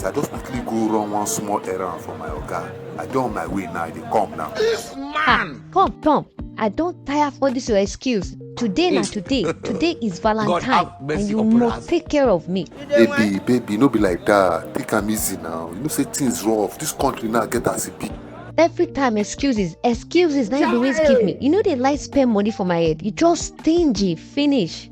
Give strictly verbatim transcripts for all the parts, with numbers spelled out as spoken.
I just quickly go run one small errand for my oga. I dey on my way now, I dey come now. Ah, come, come. I don tire for this your excuse. Today na today. Today is Valentine, and you must take care of me. Baby, baby, no be like that. Take am easy now. You know say things rough. This country now get as e be. Every time excuses, excuses, na you always give me. You no dey like spend money for my head. You just stingy, finish.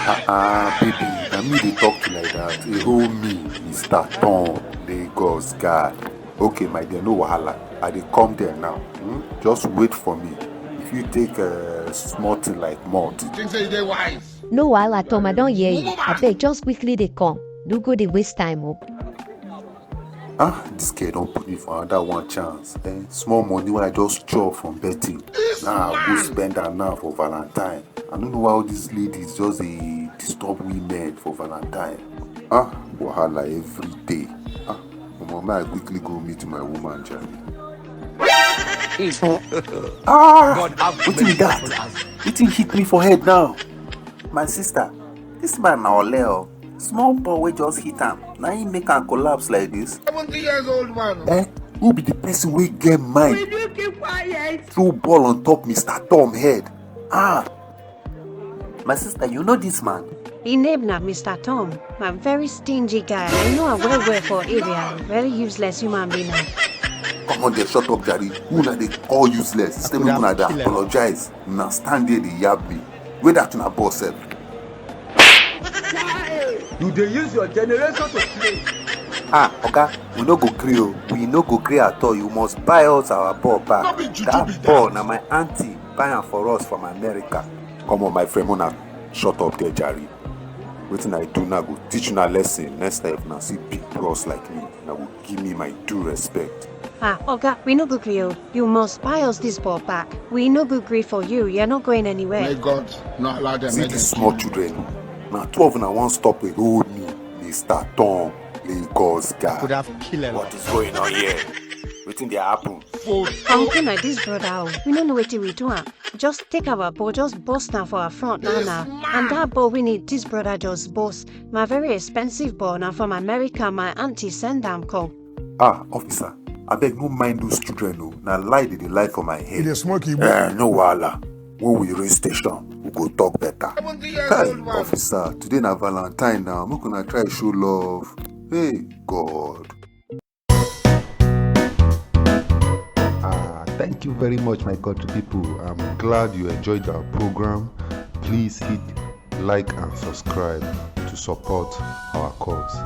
Ah, ah, baby, na me dey talk to like that. E hold me, Mister Tom, Lagos guy. Okay, my dear, no wahala. I dey come there now. Hmm? Just wait for me. If you take a small thing like malt. Think say you dey wise. No wahala, Tom, I don hear you. Abeg, just quickly dey come. No go dey waste time o. Ah, this girl don put me for another one chance. Eh? Small money wey I just chop from betting. Now I go spend am now for Valentine. I no know why all these ladies just dey disturb women for Valentine. Ah, wahala every day. Ah, omo, make I quickly go meet my woman, jare. Ah, wetin be that? Wetin hit me for head now? My sister, this man na ole o. Small ball wey just hit am, na him make am collapse like this. Seventy years old man. Eh? Who be the person wey get mind Will you keep quiet? Throw ball on top Mister Tom head? Ah! My sister, you know this man? Him name na Mister Tom. Na very stingy guy. I know am well well for area. Very useless human being. Come on there, shut up, jare. Who na dey call useless? Instead make una dey apologize, una stand there dey yab me. Wey that una boss sef? You dey use your generation to play. Ah, oga, we no go gree o. We no go gree at all. You must buy us our ball back. That ball na my aunty buy am for us from America. Come on, my friend, una shut up there, jare. Wetin I do now go teach una lesson. Next time, if una see big bros like me, una go give me my due respect. Ah, Oga, we no go gree o. You must buy us this ball back. We no go gree for you. You're not going anywhere. May God not allow them. See these small children. Na two of una wan stop dey hold me, Mister Tom, Lagos guy. Could have killed. What is going on here? Wetin dey happen? Uncle, na this brother o. We no know wetin we do am. Just take our ball, just burst am for our front now now. And that ball wey need this brother just burst. Na very expensive ball, na from America, my aunty send am come. Ah, officer, abeg no mind those children o. Na lie dey dey lie for my head. You dey smoke Igbo? Eh, no wahala. When we reach station, we go talk better. Hey, officer, today na Valentine now. Make una try show love. Hey, God. Ah, thank you very much, my country people. I'm glad you enjoyed our program. Please hit like and subscribe to support our cause.